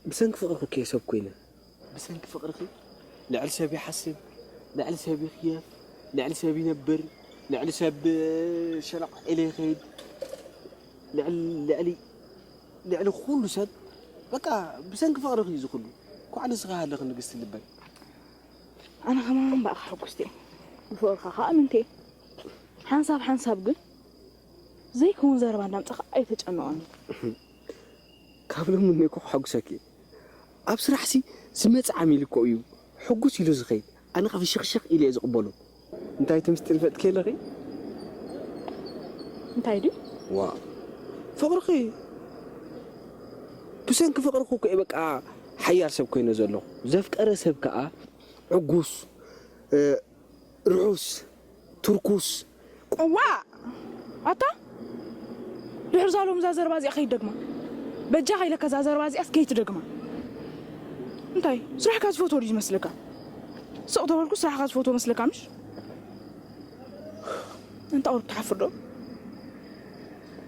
ብሰንኪ ፍቕርኺ እኮ እየ ሰብ ኮይነ። ብሰንኪ ፍቕርኺ ልዕሊ ሰብ ይሓስብ፣ ልዕሊ ሰብ ይኽየፍ፣ ልዕሊ ሰብ ይነብር፣ ልዕሊ ሰብ ሸለቕ ኢለ ይኸይድ፣ ልዕሊ ልዕሊ ልዕሊ ኩሉ ሰብ። በቃ ብሰንኪ ፍቕርኺ እዩ ዝኹሉ። እንኳዕ ንስኺ ሃለኺ ንግስቲ ልበይ። ኣነ ከማን በኣኻ ሕጉስቲ እየ። ብፍቕርኻ ከኣ ምንቴ። ሓንሳብ ሓንሳብ ግን ዘይከውን ዘረባ እንዳምጻኻ ኣይተጨንቐኒ። ካብ ሎሚ እኮ ከሐጉሰኪ እየ። ኣብ ስራሕሲ ዝመጽእ ዓሚል እኮ እዩ ሕጉስ ኢሉ ዝኸይድ። ኣነ ከኣ ፍሽኽሽኽ ኢለ እየ ዝቕበሎ። እንታይ እቲ ምስጢር ይፈልጥኪ ኣለኺ? እንታይ ድዩ? ዋ፣ ፍቕርኺ። ብሰንኪ ፍቕርኺ እኮ እየ በቃ ሓያል ሰብ ኮይነ ዘለኹ። ዘፍቀረ ሰብ ከኣ ዕጉስ፣ እ፣ ርሑስ፣ ትርኩስ። እዋ! ኣታ ድሕር ዛሎም እዛ ዘረባ እዚኣ ከይትደግማ። በጃኻ ኢለካ እዛ ዘረባ እዚኣስ ከይትደግማ። እንታይ ስራሕካ ዝፈትዎ ድዩ ዝመስለካ? ስቕ ተበልኩ ስራሕካ ዝፈትዎ መስለካ ምሽ? እንታ ቁሩብ ትሓፍር ዶ?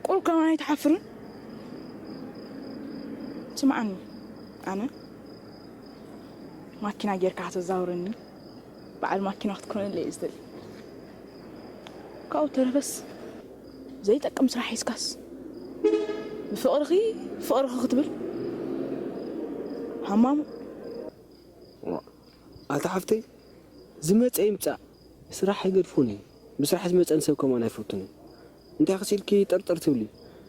ቁሩብ ከማን ኣይትሓፍርን? ስምዓኒ፣ ኣነ ማኪና ጌርካ ከተዛውረኒ በዓል ማኪና ክትኮነለይ እየ ዝደሊ። ካብኡ ተረፈስ ዘይጠቅም ስራሕ ሒዝካስ ብፍቕርኺ ፍቕርኺ ክትብል ሃማሙ። ዋ፣ ኣታ ሓፍተይ ዝመፀ ይምፃእ ስራሕ ኣይገድፎን እዩ። ብስራሕ ዝመፀኒ ሰብ ከማን ኣይፈቱን እዩ። እንታይ ክሲልኪ ጠርጠር ትብሊ?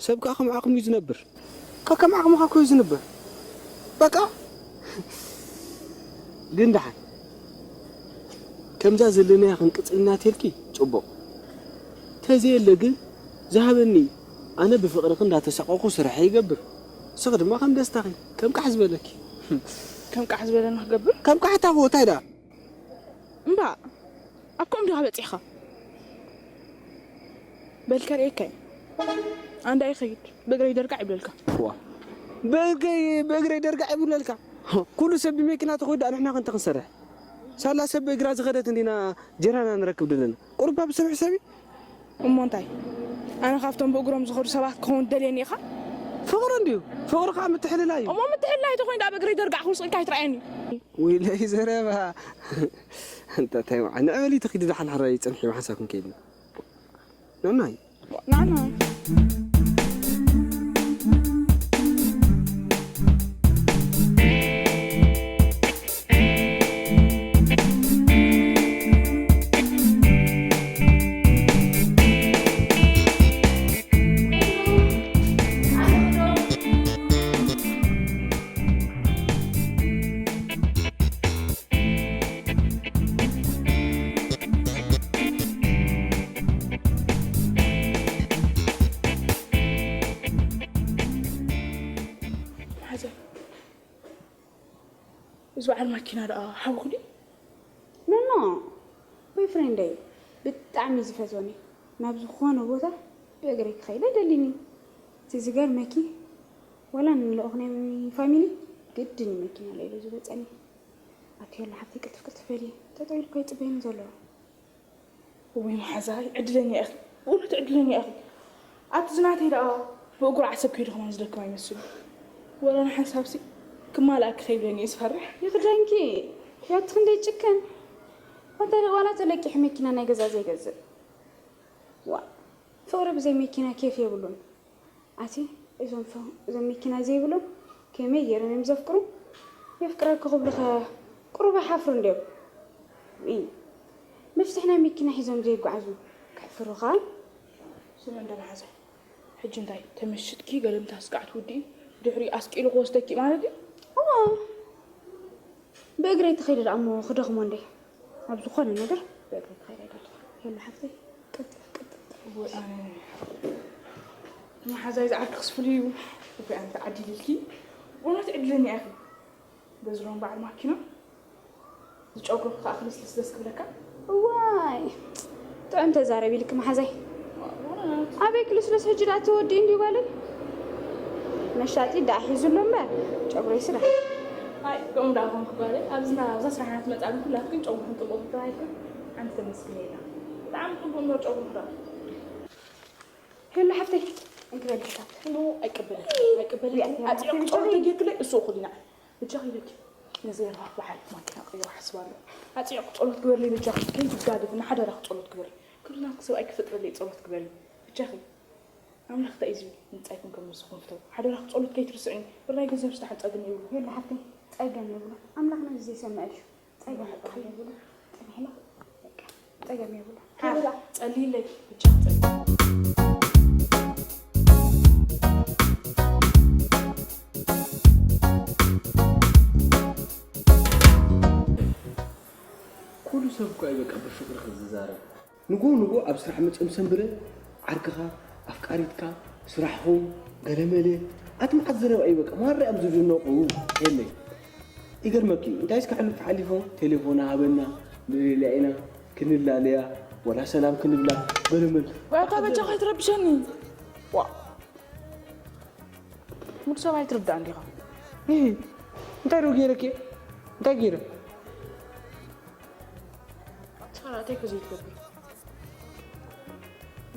ሰብ ከዓ ከም ዓቕሙ እዩ ዝነብር። ከከም ዓቕምኻ እኮ እዩ ዝንበር። በቃ ግን ደሓን ከምዛ ዘለናያ ክንቅፅልና ተልኪ ፅቡቕ። ተዘየለ ግን ዝሃበኒ ኣነ ብፍቕርኺ እንዳተሳቐኹ ስርሐ ይገብር። ንስኺ ድማ ከም ደስታኺ ከም ቃሕ ዝበለኪ። ከም ቃሕ ዝበለና ክገብር ከም ቃሕ ታኹ እንታይ ደኣ እምባ ኣብ ከምኡ ዲኻ በፂሕኻ በል ከርእየካ እየ ኣንዳ ይኸይድ ብእግረይ ደርጋዕ ይብለልካ ዋ ብእግረይ ብእግረይ ደርጋዕ ይብለልካ ኩሉ ሰብ ብመኪና ተኾይዱ ንሕና ክንተ ክንሰርሕ ሳላ ሰብ ብእግራ ዝኸደት እንዲና ጀራና ንረክብ ዘለና ቁርባ ብሰብ ሕሰቢ እሞ እንታይ ኣነ ካብቶም ብእግሮም ዝኸዱ ሰባት ክኸውን ደልየኒ ኢኻ ፍቕሪ እንድዩ ፍቕሪ ከዓ ምትሕልላይ እዩ እሞ ምትሕልላይ ተኾይኑ ደኣ ብእግረይ ደርጋዕ ክውስቕ ኢልካ ኣይትረኣየኒ ወይለይ ዘረባ እንታታይ ንዕበሊ ተኺዱ ደሓን ሕራይ ይፅንሕ እዩ ሓንሳብ ክንከይድና ንዕናይ ንዓና እዚ በዓል ማኪና ደኣ ሓውኹ ድዩ? ኖኖ ቦይፍሬንደይ ብጣዕሚ እዩ ዝፈትወኒ ናብ ዝኾነ ቦታ ብእግረይ ክኸይድ ኣይደልን እዩ እቲ ዝገርመኪ ወላ ንልኡኽ ናይ ፋሚሊ ግድን እዩ መኪና ኢሉ ዝመፀኒ ኣቲ የላ ሓፍተይ ቅልጥፍ ቅልጥፍ በሊ ጠጠው ኢሉ እኮ ይፅበየኒ ዘሎ እውይ መሓዛይ ዕድለኛ ኢኺ ብእውነት ዕድለኛ ኢኺ ኣቲ ዝናተይ ደኣ ብእግሩ ዓሰብ ከይዱ ከማን ዝደክም ኣይመስሉ ወላ ንሓንሳብሲ ክማልኣኪ ከይብለኒ እየ ዝፈርሕ ይኽደንኪ ያቲ ክንደይ ጭክን ዋላ ተለቂሑ መኪና ናይ ገዛ ዘይገዝእ ዋ ፍቕሪ ብዘይ መኪና ኬፍ የብሉን ኣቲ እዞም ፈ እዞም መኪና ዘይብሎም ከመይ ገይሮም እዮም ዘፍቅሩ የፍቅረኪ ክብሉኸ ቁሩብ ኣይሓፍሩን ድዮም ይ መፍትሕ ናይ መኪና ሒዞም ዘይጓዓዙ ከሕፍሩኻ ስምዒ እንዶ መሓዛይ ሕጂ እንታይ ተመሽጥኪ ገለምታ ስጋዕ ትውድኢ ድሕሪኡ ኣስቂሉ ክወስደኪ ማለት እዩ እዋ ብእግረይ ተኸይደ ደኣ እሞ ክደኽሞ እንደ ኣብ ዝኾነ ነገር ብእግረይ ክኸይድ ኣይደለኹ ሄሉ ሓፍተይ ቅልጥፍ ቅልጥፍ ወይ ኣነ መሓዛይ ዝዓርክስ ፍሉይ እዩ ወይ ኣነ ተዓዲልልኪ ብእውነት ዕድለኛ ኢኺ በዚ ሎም በዓል ማኪና ዝጨጉሩኺ ከዓ ክልስልስ ደስ ክብለካ እዋይ ጥዑም ተዛረቢ ኢልኪ መሓዛይ ኣበይ ክልስልስ ሕጂ ደኣ ተወዲኡ እንድዩ ጓለይ መሻጢ ደኣ ሒዙ ኣሎ እምበር ጨጉረይ ስራሕ ኣይ ከምኡ ደኣ ኮንኪ ጓለይ ኣብዚ እንዳ ኣብዛ ስራሕና ትመፃ ግን ኩላትክን ጨጉርክን ፅቡቕ ትተባሂልክን ሓንቲ ተመስግኒ የላ ብጣዕሚ ፅቡቕ እምበር ጨጉርኪ ደኣ ሄሎ ሓፍተይ እንክበልክታት ኖ ኣይቅበለልክን ኣይቅበለልክን ኣፅዕቕ ጨጉሪ ተጌርክለይ እሱ እኹል ኢና ብጃኺ ኢለኪ ነዘይ ርሃፍ በዓል ማኪና ቀይሮ ሓስብ ኣሎ። ኣጽዕቕ ጸሎት ግበርለይ ብጃኺ፣ ከይትጋደፍና ሓደራኺ ጸሎት ግበሪ። ክብሪ ናትኪ ሰብኣይ ክፈጥረለይ ጸሎት ግበሪ ብጃኺ። ኣምላኽ እንታይ እዩ ዝብል? ንጻይኩም ከም ንስኹም ፍተው። ሓደራኺ ጸሎት ከይትርስዕኒ። ብራይ ገንዘብ ዝተሓን ጸገም የብሉ። የለ ሓፍተይ፣ ጸገም የብሉ። ኣምላኽ ነዚ ዘይሰምዕ እዩ። ጸገም የብሉ። ጸኒሕና በቃ ጸገም የብሉ። ሓደራ ጸልይለይ ብቻ ጸልይ። ኩሉ ሰብ እኮ እዩ በቃ ብፍቅሪ ክዝዛረብ። ንጎ ንጎ ኣብ ስራሕ መጸም ሰንብረ ዓርክኻ፣ ኣፍቃሪትካ፣ ስራሕኹም፣ ገለመለ፣ ኣቲ መዓት ዘረባ እዩ በቃ። ማራ እዮም ዝድነቑ። የለይ። ይገርመኪ፣ እንታይ እስከ ሕሉፍ ተሓሊፎም፣ ቴሌፎና ሃበና፣ ንደልያ ኢና፣ ክንላለያ፣ ወላ ሰላም ክንብላ፣ ገለመለ። ወይ ኣታ በጃ ከይትረብሸኒ። ዋ። ሙሉ ሰብ ኣይትርዳእን ዲኻ? እህ፣ እንታይ ደው ገይረኪ? እንታይ ገይረ? ሳራ፣ እንታይ ከ ዘይትገብር?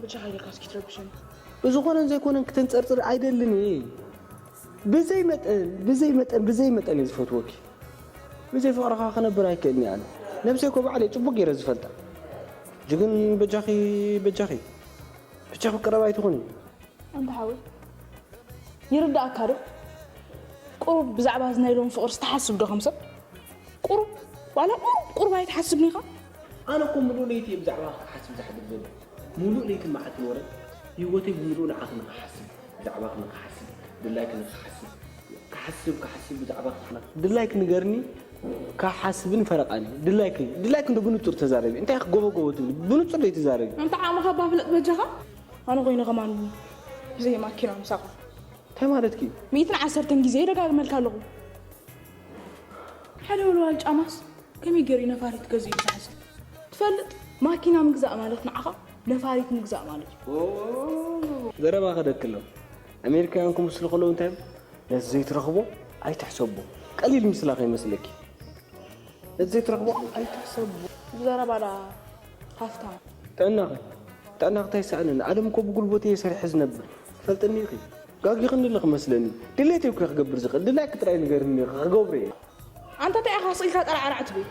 ብጃኻ ኢልካ እስኪ ትረብሸኒ። ብዝኾነን ዘይኮነን ክተንጸርጽር ኣይደልን እየ። ብዘይ መጠን፣ ብዘይ መጠን፣ ብዘይ መጠን እየ ዝፈትወኪ። ብዘይ ፍቕርኻ ክነብር ኣይክእልን እየ ኣነ። ነብሰይ እኮ ባዕለይ ጽቡቕ ገይረ ዝፈልጣ። ጅግን በጃኺ፣ በጃኺ። በጃኺ ቅረብ ኣይትኹኒ። ኣንታ ሓወይ፣ ይርዳእካ ዶ? ቁሩብ ብዛዕባ እዚ ናይ ሎሚ ፍቕርስ ትሓስብ ዶ ከም ሰብ? ቁሩብ፣ ዋላ ቁሩብ፣ ቁሩብ ኣይትሓስብን ኢኻ? ኣነ እኮ ምሉእ ለይቲ እየ ብዛዕባኺ ክሓስብ ዝሓድር ዘለኹ። ምሉእ ለይትን መዓልትን ወረ፣ ህይወተይ ብምሉኡ ንዓኺ ንኽሓስብ፣ ብዛዕባኺ ንኽሓስብ፣ ድላይኪ ንኽሓስብ፣ ክሓስብ፣ ክሓስብ ብዛዕባኺ ንኽሓስብ። ድላይኪ ንገርኒ፣ ክሓስብን ፈረቓኒ። ድላይኪ፣ ድላይኪ እንዶ ብንጹር ተዛረቢ። እንታይ ኢኺ ጎቦ ጎቦ ትብሊ? ብንጹር ዘይትዛረቢ። ኣንታ ዓቕምኻ እባ ፍለጥ በጃኻ። ኣነ ኮይነ ከማን ብዘይ ማኪና ምሳኻ። እንታይ ማለትኪ? ሚእትን ዓሰርተን ግዜ ደጋግመልካ ኣለኹ። ሓደ ወልዋል ጫማስ ከመይ ገይሩ ነፋሪት ገዚኡ ዝሓስብ? ትፈልጥ? ማኪና ምግዛእ ማለት ንዓኻ ነፋሪት ምግዛእ ማለት እዩ። ዘረባ ከደክሎ። ኣሜሪካውያን ክምስሉ ከለዉ እንታይ እዮም? ነቲ ዘይትረኽቦ ኣይትሕሰቦ። ቀሊል ምስላ ከይመስለኪ። ነቲ ዘይትረኽቦ ኣይትሕሰቦ። ብዘረባ ዳ ሃፍታም። ጥዕናኺ፣ ጥዕናኺ እንታይ ይሰኣነኒ? ዓለም እኮ ብጉልበተይ እየ ሰሪሐ ዝነብር። ትፈልጥኒ ኢኺ። ጋጊኽኒ ኣለኺ መስለኒ። ድሌተይ እኮ እየ ክገብር ዝኽእል። ድላይኪ ጥራይ ንገርኒ፣ ክገብሮ እየ። ኣንታ እንታይ ኢኻ ስቕ ኢልካ ጠራዕራዕ ትብል?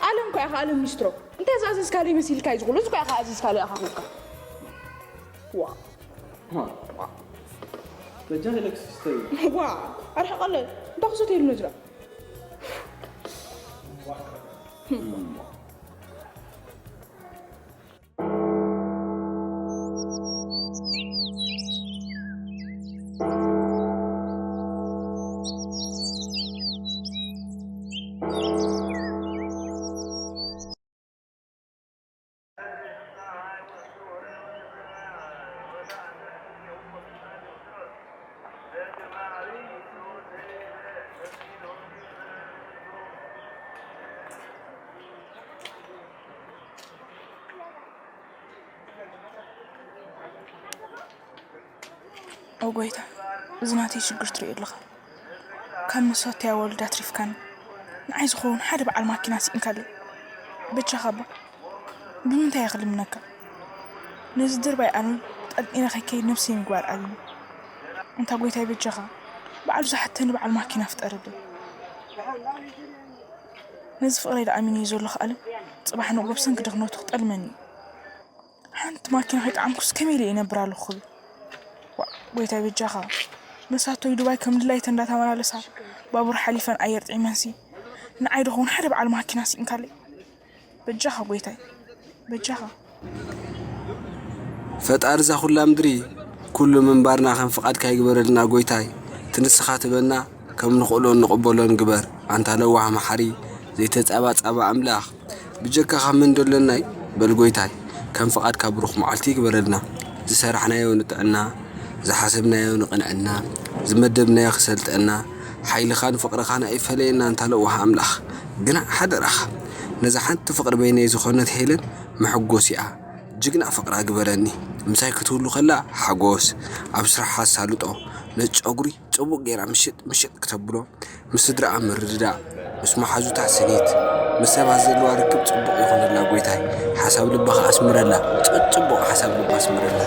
ዓለም እኮ ኢኻ፣ ዓለም ሊስትሮ። እንታይ ዝኣዘዝካለይ መሲልካ እዩ ዝኹሉ? እዚ እኮ ኢኻ ኣዚዝካለይ ኢኻ ኮንካ። ዋ። ዋ። በጃኺ ለክስስተይ። ዋ። ኣርሕቐለይ። እንታይ ክሰትየሉ ነዝራ? ኦ ጎይታ፣ እዚ ናተይ ሽግር ትሪኦ ኣለኻ። ካብ መሳተያ ወልዳ ኣትሪፍካኒ። ንዓይ ዝኸውን ሓደ በዓል ማኪና ስኢንካለይ። በጃኻ እባ፣ ብምንታይ እየ ክልምነካ? ነዚ ድርባይ ኣልበም ጠልጢነ ከይከይድ ነብሰይ ምግባር ኣልዩኒ። ኣንታ ጎይታይ በጃኻ፣ በዓሉ ዝሓተኒ በዓል ማኪና ፍጠረለይ። ነዚ ፍቕረይ ደኣ ኣሚነዮ ዘለኹ ኣለም፣ ጽባሕ ንግሆ ብሰንኪ ድኽነቱ ክጠልመኒ እዩ። ሓንቲ ማኪና ከይጠዓምኩስ ከመይ ኢለ ይነብር ኣለኹ ክብል? ዋእ፣ ጎይታይ በጃኻ። መሳቶይ ዱባይ ከም ድላይተን እንዳተመላለሳ፣ ባቡር ሓሊፈን ኣየር ጥዒመንሲ፣ ንዓይ ዶ ኸውን ሓደ በዓል ማኪና ስኢንካለይ? በጃኻ ጎይታይ፣ በጃኻ። ፈጣሪ እዛ ኩላ ምድሪ፣ ኩሉ ምንባርና ከም ፍቓድካ ይግበረልና ጎይታይ። እቲ ንስኻ ትበና ከም ንኽእሎ እንቕበሎ ንግበር። ኣንታ ለዋህ መሓሪ፣ ዘይተጻባጻባ ኣምላኽ፣ ብጀካኻ መን ዶ ኣለናይ? በል ጎይታይ፣ ከም ፍቓድካ ብሩኽ መዓልቲ ይግበረልና። ዝሰራሕናዮ ንጥዕና፣ ዝሓሰብናዮ ንቕንዕና፣ ዝመደብናዮ ክሰልጠና፣ ሓይልኻን ፍቕርኻን ኣይፈለየና ኣንታ ለዋህ ኣምላኽ። ግና ሓደራኻ፣ ነዛ ሓንቲ ፍቕሪ በይነይ ዝኾነት ሄለን መሐጎሲኣ፣ ጅግና ፍቕራ ግበረኒ። ምሳይ ክትህሉ ከላ ሓጎስ፣ ኣብ ስራሓ ኣሳልጦ፣ ነቲ ጨጉሪ ጽቡቕ ጌራ ምሽጥ ምሽጥ ክተብሎ፣ ምስ ስድራኣ ምርድዳእ፣ ምስ መሓዙታ ስኒት፣ ምስ ሰባት ዘለዋ ርክብ ጽቡቕ ይኹነላ ጎይታይ። ሓሳብ ልባ ከኣ ኣስምረላ። ጽ-፣ ጽቡቕ ሓሳብ ልባ ኣስምረላ።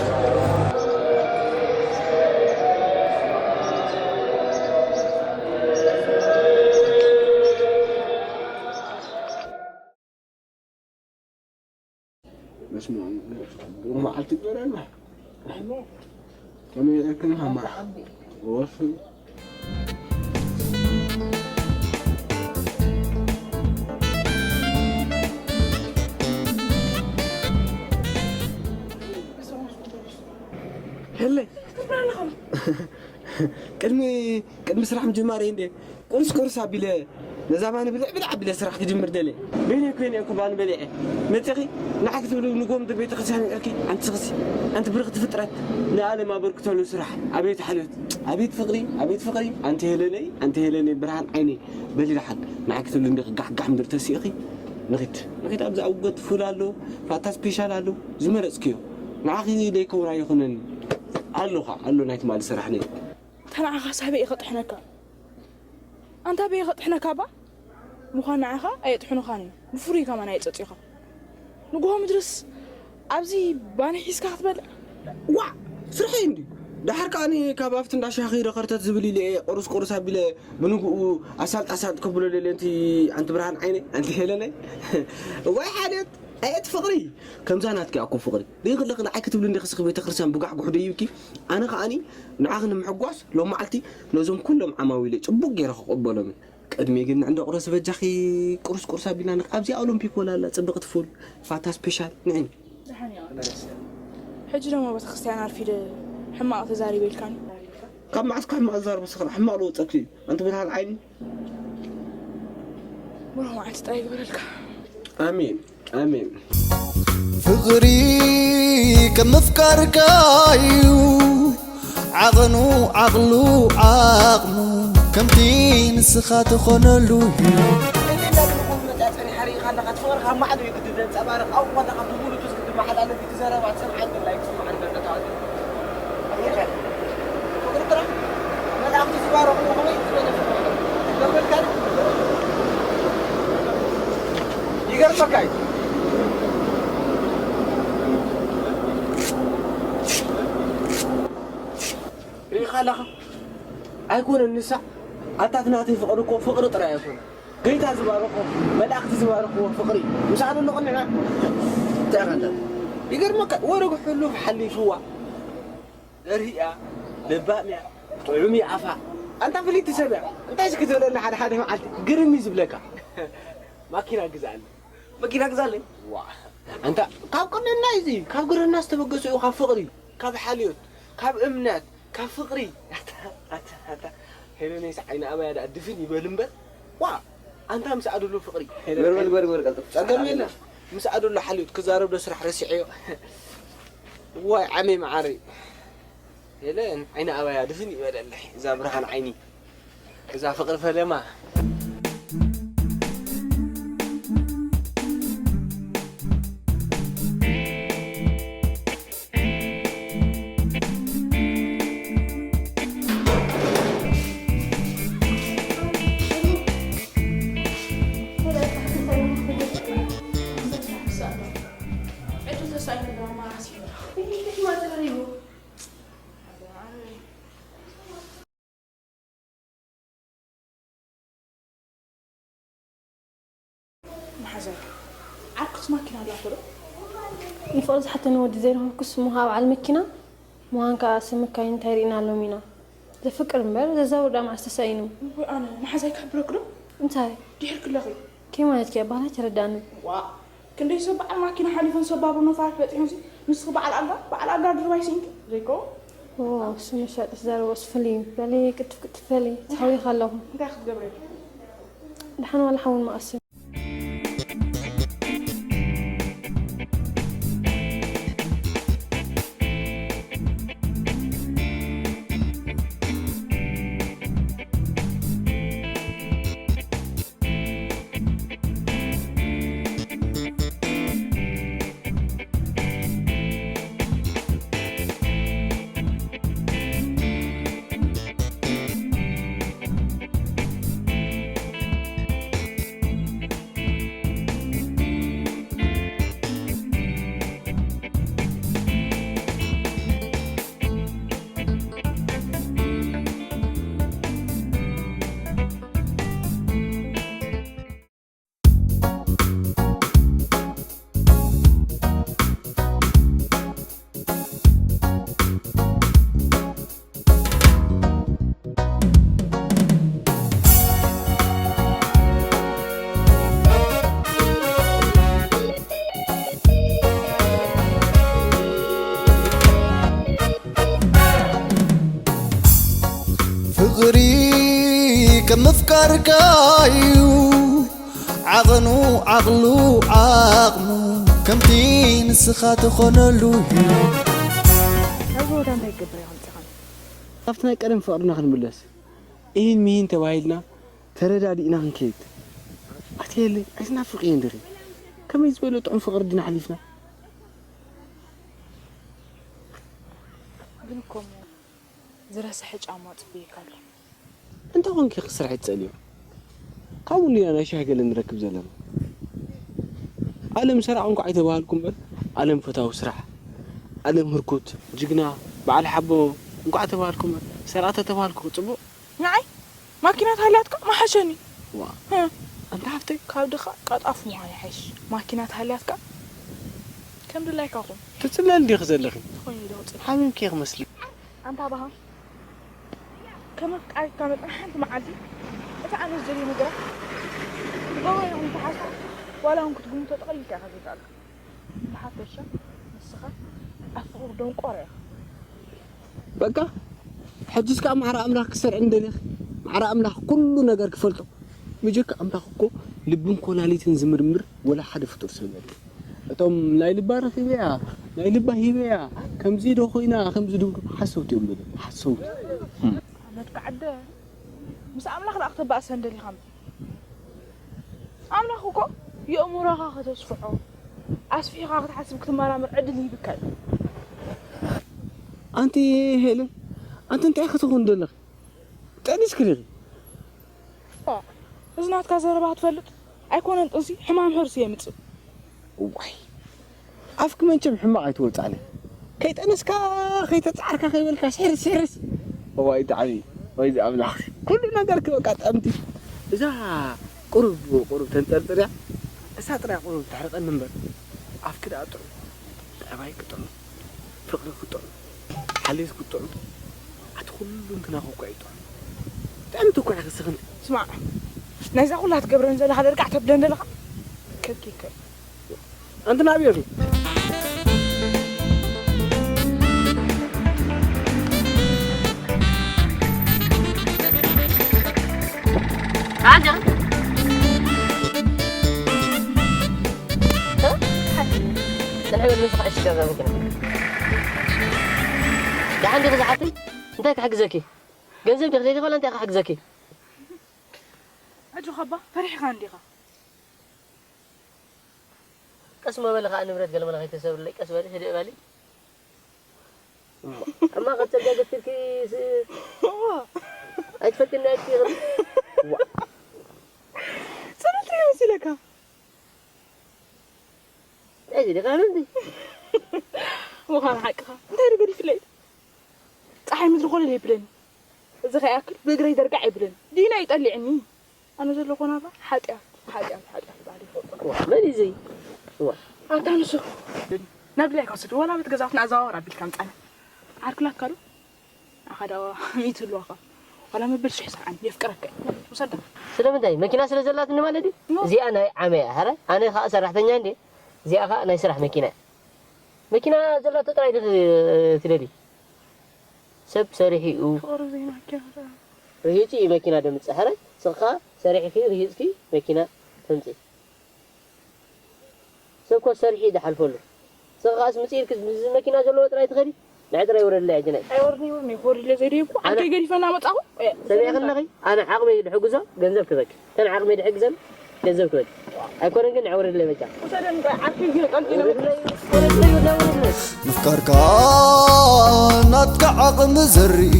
መዓልቲ ገረና። ከመይ ኢልክን ሃማ? ወፍ። ሄለ። ቅድሚ ቅድሚ ስራሕ ምጅማረይ እንዴ ቁርስ ቁርስ ኣቢለ ነዛ ባኒ ብልዕ ብልዕ ኣቢለ ስራሕ ክጅምር ደልየ። በይነይ ኮይነ እኮ ባኒ በሊዐ መፂኺ ንዓይ ክትብሉ ንጎም ቤተክርስትያን ይዕርኪ። ኣንቲ ስኽሲ ኣንቲ ብርኽቲ ፍጥረት ንዓለም ኣበርክተሉ ስራሕ። ኣቤት ሓልዮት፣ ኣቤት ፍቕሪ፣ ኣቤት ፍቕሪ። ኣንቲ ሄለነይ፣ ኣንቲ ሄለነይ ብርሃን ዓይነይ በሊ ደሓን ንዓይ ክትብሉ እንዲኺ ጋሕጋሕ ምድሪ ተሲእኺ። ንኺድ ንኺድ ኣብዚ ኣውገት ፉል ኣሎ፣ ፋታ ስፔሻል ኣሎ ዝመረፅክዮ ንዓኺ ደይከውን ኣይኹነን። ኣሎ ኸዓ ኣሎ ናይ ትማሊ ስራሕኒ። ኣንታ ንዓኻ ሳበይ እየ ከጥሕነካ? ኣንታ በየ ከጥሕነካ እባ? ምዃን ንዓኻ ኣየጥሕኑኻን እዩ። ብፍሩይ ከማን ኣየጸጽዩኻ። ንግሆ ምድርስ ኣብዚ ባኒ ሒዝካ ክትበልዕ? ዋዕ! ስርሐይ እንድዩ። ደሓር ከኣ ካብ ኣብቲ እንዳ ሻሂ ከይደ ከርተት ዝብል ኢለ እየ ቁርስ ቁርስ ኣቢለ ብንግኡ ኣሳልጥ ኣሳልጥ ከብሎ ደልየ እንቲ ኣንቲ ብርሃን ዓይነይ፣ ኣንቲ ሄለነይ። እዋይ ሓልዮት! ኣየት ፍቕሪ! ከምዛ ናትኪ ኣኮ ፍቕሪ። ደይክለኺ ንዓይ ክትብሊ እንዲኺ ስኺ ቤተክርስትያን ብጋሕጉሕ ደይብኪ። ኣነ ከኣኒ ንዓኺ ንምሕጓስ ሎም መዓልቲ ነዞም ኩሎም ዓማዊለይ ጽቡቕ ገይረ ክቕበሎም እየ። ቅድሚ ግን ንዕንደ ቁረሲ በጃኺ ቁርስ ቁርስ ኣቢልና ንኽ-፣ ኣብዚኣ ኦሎምፒክ ወላ ኣላ ጽብቕቲ ፉል ፋታ ስፔሻል ንዒ። ደሓን እያ። ሕጂ ደሞ ቤተክርስትያን ኣርፊደ ሕማቕ ተዛሪበ ኢልካኒ። ካብ መዓስ ካብ ሕማቕ ዝዛረብ ስኽራ ሕማቕ ዝወጸኪ እዩ። ኣንቲ ብርሃን ዓይኒ። ብሩህ መዓልቲ ጥራይ ይግበረልካ። ኣሜን፣ ኣሜን። ፍቕሪ ከም ምፍቃርካ እዩ፣ ዓቐኑ ዓቕሉ ዓቕሙ፣ ከምቲ ንስኻ ትኾነሉ እዩ። እዚ እንዳትርጉም መጽኣ ጸኒሓ ርኢኻ ኣለኻ፣ እቲ ፍቕሪ ካብ ማዕዶ እዩ ግዲ ዘንጸባርቕ፣ ኣብኡ ከለኻ ብብሉቱዝ ግዲ መሓላለፊ፣ እቲ ዘረባ ትሰምዓን ዘላ ኣይትሰምዓን ዘሎ ተዋፅኦ። ፍቕሪ ጥራሕ መልኣኽቲ ዝባረኽዎ ከመይ ዝበለ ፍቕሪ እዩ። ዘበልካ ድዩ? ይገርመካ እዩ። ርኢኻ ኣለኻ? ኣይኮነን ንሳ ኣታ እቲ ናተይ ፍቕሪ እኮ ፍቕሪ ጥራይ ኣይኮነን። ጎይታ ዝባረኾ፣ መላእኽቲ ዝባረኽዎ ፍቕሪ እዩ። ምስኣ ዶ ንቕንዕ? እንታይ ኢኻ እንዳ-? ይገርመካ፣ ወርሒ ሕሉፍ ሓሊፍዋ። ርህያ፣ ለባም እያ፣ ጥዑም እዩ ኣፋ። ኣንታ ፍልይቲ ሰብ እያ። እንታይ እስኪ ትብለኒ ሓደ ሓደ መዓልቲ ግርም እዩ ዝብለካ። ማኪና ግዛኣለይ። መኪና ግዛለይ። ዋ፣ ኣንታ ካብ ቅንዕና እዩ እዚ፣ ካብ ግርህና ዝተበገሰ እዩ፣ ካብ ፍቕሪ፣ ካብ ሓልዮት፣ ካብ እምነት፣ ካብ ፍቕሪ። ኣታ፣ ኣታ፣ ኣታ፣ ሄለነይስ ዓይኒ ኣባያ ደኣ ድፍን ይበል እምበር። ዋ፣ ኣንታ ምስኣ ደሎ ፍቕሪ። በል፣ በል፣ በል፣ በል፣ ቀልጥፍ። ጸገም የለን። ምስኣ ደሎ ሓልዮት ክዛረብ ዶ ስራሕ ረሲዐዮ። ዋይ፣ ዓመይ መዓረይ። ሄለን ዓይኒ ኣባያ ድፍን ይበለለይ፣ እዛ ብርሃን ዓይኒ፣ እዛ ፍቕሪ ፈለማ። ዕድል ተሳኢኑ ድማ ማራሲ እዩ። መሓዛይ፣ ዓርክስ ማኪና ኣላቶ ዶ? ንፍቕሪ ዝሓተኒ ወዲ ዘይረኸብኩስ እሞ ከዓ በዓል መኪና ምዃን ከዓ ሰብ መካይን እንታይ ርኢናሎም ኢና? ዘፍቅር እምበር ዘዛውር ደኣ መዓስ ተሳኢኑ? ወይ ኣነ፣ መሓዛይ ክሕብረክ ዶ? እንታይ? ድሒር ክለኺ። ከይ ማለት ከ ኣባህላ ተረዳኒ። ዋ፣ ክንደይ ሰብ በዓል ማኪና ሓሊፎን ሰብ ባቡር ነፋሪት በፂሖም ሲ፣ ንስኺ በዓል ኣልጋ፣ በዓል ኣልጋ ድርባይ ሲንኪ፣ ዘይኮ? ኦ፣ እሱ መሻጢ ዝዛረቦ እሱ ፍልይ እዩ። በሊ ቅጥፍ ቅጥፍ በሊ፣ ተሓዊኻ ኣለኹ። እንታይ ክትገብሪ? ደሓን ዋላ ሓውን መኣስ። ፍቅሪ ከም ምፍቃርካ እዩ፣ ዓቐኑ ዓቕሉ ዓቕሙ፣ ከምቲ ንስኻ ትኾነሉ እዩ። ኣብዚ ቦታ እንታይ ክትገብር ኢኻ መፂኻኒ? ኣብቲ ናይ ቀደም ፍቕርና ክንምለስ፣ ኢሂን ሚሂን ተባሂልና፣ ተረዳዲእና ክንከይድ። ኣቲ የለ፣ ኣይትናፍቕየን ዲኺ? ከመይ ዝበለ ጥዑም ፍቕሪ ዲና ሓሊፍና? ግን እኮ እሞ ዝረስሐ ጫማ ጽቡይካ ኣሎ። እንታይ ኮንኪ ክስራሕ ትጸልዮ? ካብኡ እንዲና ናይ ሻሂ ገለ ንረክብ ዘለና። ኣለም ሰራቕ እንኳዕ ኣይተባሃልኩ እምበር፣ ኣለም ፈታዊ ስራሕ፣ ኣለም ህርኩት፣ ጅግና፣ በዓል ሓቦ እንኳዕ ተባሃልኩ እምበር፣ ሰራቕ ተተባሃልኩ ጽቡቕ። ንዓይ ማኪና ተሃልያትካ ምሓሸኒ። ዋ፣ ህ። ኣንታ ሃፍተይ። ካብ ድኻ ቀልጣፍ ምዃን ይሓይሽ። ማኪና ተሃልያትካ ከም ድላይካ ኩን። ትጽለሊ ዲኺ ዘለኺ? ትኾይኒ ዶ ጽ-? ሓሚምኪ ኢኺ መስሊ። ኣንታ ባሃ፣ ከም ኣፍቃሪትካ መጠን ሓንቲ መዓልቲ እቲ ኣነ ዝደልዮ ነገራት ክትገብሮ ኢኹም ተሓስቡ፣ ዋላ እውን ክትግምቶ ጠቕሊልካ ኢኻ ዘይከኣልካ። ብሓፈሻ ንስኻ ኣብ ፍቕሪ ደንቆሮ ኢኻ። በቃ፣ ሕጅስ ከኣ ማዕረ ኣምላኽ ክሰርዕን ደሊኺ? ማዕረ ኣምላኽ ኩሉ ነገር ክፈልጦ? ብጀካ ኣምላኽ እኮ ልብን ኮላሊትን ዝምርምር ወላ ሓደ ፍጡር ሰብ የለን። እቶም ናይ ልባ ረኺበያ፣ ናይ ልባ ሂበያ፣ ከምዚ ዶ ኮይና፣ ከምዚ ዶ ሓሰውቲ እዮም በሉ፣ ሓሰውቲ። ሓመድካ ዓደ፣ ምስ ኣምላኽ ደኣ ክተባእሰን ደሊኻ እምበር። ኣምላኽ እኮ የእምሮኻ ከተስፍሖ፣ ኣስፊሕኻ ክትሓስብ ክትመራመር ዕድል ይህብካ እዩ። ኣንቲ ሄለን፣ ኣንቲ እንታይ ክትኾን ዘለኺ? ጠኒስኪ ዲኺ? ዋ፣ እዚ ናትካ ዘረባ ክትፈልጥ ኣይኮነን ጥንሲ፣ ሕማም ሕርሲ የምጽእ። እዋይ፣ ኣፍኪ መቸም ሕማቕ ኣይትወጻእን። ከይጠነስካ፣ ከይተጻዕርካ፣ ከይበልካ፣ ስሕርስ፣ ስሕርስ። እዋይ፣ ጣዕሚ፣ ወይ ኣምላኽ። ኩሉ ነገርኪ በቃ ጠምቲ። እዛ ቁሩብ፣ ቁሩብ ተንጠርጥርያ፣ እሳ ጥራይ ቁሩብ ተሕርቐኒ እምበር፣ ኣፍኪ ደኣ ጥዑም፣ ጠባይኪ ጥዑም፣ ፍቕርኪ ጥዑም፣ ሓልዮትኪ ጥዑም፣ ኣቲ ኩሉ እንትናኹ እኳ እዩ ጥዑም። ጥዕምቲ እኳ ኢኺ ስኽንቲ። ስማዕ፣ ናይዛ ኩላ ትገብረን ዘለኻ ደርጋዕ ተብለን ዘለኻ ከብኪ ይከል። ኣንቲ ናብዮ ሲ? ኣጀ። ጽንሕ በል፣ ምስ ኸዕሽ ገዛ መኪና። ደሓን ዲኺ ዝሓፍተይ? እንታይ ክሕግዘኪ? ገንዘብ ዲኺ ደሊኺ ዋላ እንታይ ክሕግዘኪ? ኣጆኻ እባ፣ ፈሪሕኻ እንዲኻ። ቀስ መበሊ ኸዓ ንብረት ገለ መለ ከይተሰብርለይ፣ ቀስ በሊ፣ ህድእ በሊ። እማ፣ እማ፣ ቀስ ገለ ገፊልኪ ስ-፣ እዋ። ኣይትፈልጥኒ፣ ኣይትፈልጥኒ። እዋ። ጽንዕቲ እየ መሲለካ። እዚ ዲኻ ሕምምቲ? ምዃኑ ሓቅኻ። እንታይ ዶ ገዲፍለይ? ጸሓይ ምድሪ ኮለል የብለኒ። እዚ ከይኣክል ብእግረይ ደርጋዕ የብለኒ። ዲና እዩ ጠሊዕኒ። ኣነ ዘለኹ ናብራ ሓጢኣት፣ ሓጢኣት፣ ሓጢኣት ባዕሉ ይፈልጦ። ዋ፣ መን እዩ እዚ? ዋ። ኣታ ንሱ። ናብ ድላይካ ውሰድ። ዋላ ቤት ገዛውትና ኣዘዋወር ኣቢልካ ምጻና። ዓርክላካ ዶ? ንዓኻ ደኣ ሚእቲ ህልዋኻ። ዋላ መበል ሽሕ ስርዓኒ፣ የፍቅረካ እየ። ውሰዳ። ስለምንታይ? መኪና ስለ ዘላትኒ ማለት ድዩ? ኖ። እዚኣ ናይ ዓመ እያ፣ ሐረ? ኣነ ኸኣ ሰራሕተኛ እንድየ። እዚኣ ኸኣ ናይ ስራሕ መኪና እያ። መኪና ዘላቶ ጥራይ ዲኺ ትደልዪ? ሰብ ሰሪሑ እዩ። ፍቕሪ ዘይናኪ ኸኣ። ርሂጺ እዩ መኪና ደምጽእ፣ ሐረ? ንስኻ ሰሪሕኪ፣ ርሂጽኪ መኪና ተምጽኢ። ሰብ እኮ ሰሪሑ እዩ ዝሓልፈሉ። ንስኺ ከኣስ ምጽእ ኢልኪ ምስዚ መኪና ዘለዎ ጥራይ ትኸዲ? ንዒ ጥራይ ውረድለይ ኣጀናይ። ኣይወርድን፣ ኣይወርድን፣ ኣይወርድን፣ ዘይደይብኩ ኣነ ዓርከይ ገዲፈና መጻኹ። ሰብ ኢኺ ኣለኺ፣ ኣነ ዓቕመይ ድሕግዞ ገንዘብ ክበኪ። እተን ዓቕመይ ድሕግዘን ገንዘብ ክበኪ። ኣይኮነን ግን ንዒ ውረድለይ በጃ። ውሰደን ጥራይ ዓርከይ ግን ጠልቂለ። ውረድለይ፣ ውረድለይ፣ ውረድለይ፣ ውረድለይ። ምፍቃርካ ናትካ ዓቕሚ ዘርኢ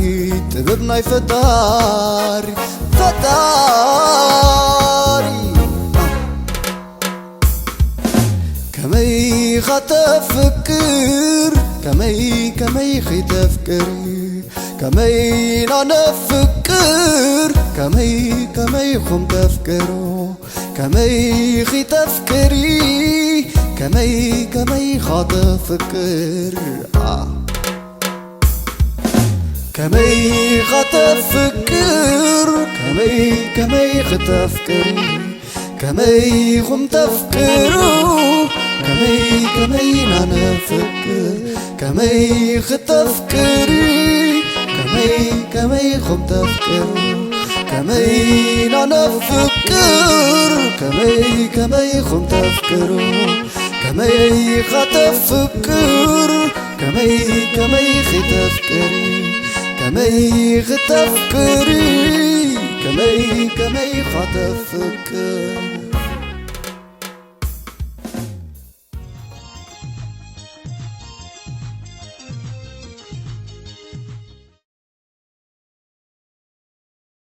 ጥበብ ናይ ፈጣሪ፣ ፈጣሪ። ከመይ ኸተፍቅር፣ ከመይ፣ ከመይ ኸተፍቅር፣ ከመይ ናነፍቅር፣ ከመይ፣ ከመይ ኹም ተፍቅሩ፣ ከመይ ኸተፍቅሪ፣ ከመይ፣ ከመይ ኸተፍቅር፣ ኣ። ከመይ ኸተፍቅር፣ ከመይ፣ ከመይ ኸተፍቅር፣ ከመይ ኹም ተፍቅሩ፣ ከመይ፣ ከመይ ናነፍቅር፣ ከመይ ኸተፍቅሪ፣ ከመይ፣ ከመይ ኹም ተፍቅሩ ከመይ ኢና ነፍቅር ከመይ ከመይ ኹም ተፍቅሩ ከመይ ኢኻ ተፍቅር ከመይ ከመይ ኺተፍቅሪ ከመይ ኺተፍቅሪ ከመይ ከመይ ኢኻ ተፍቅር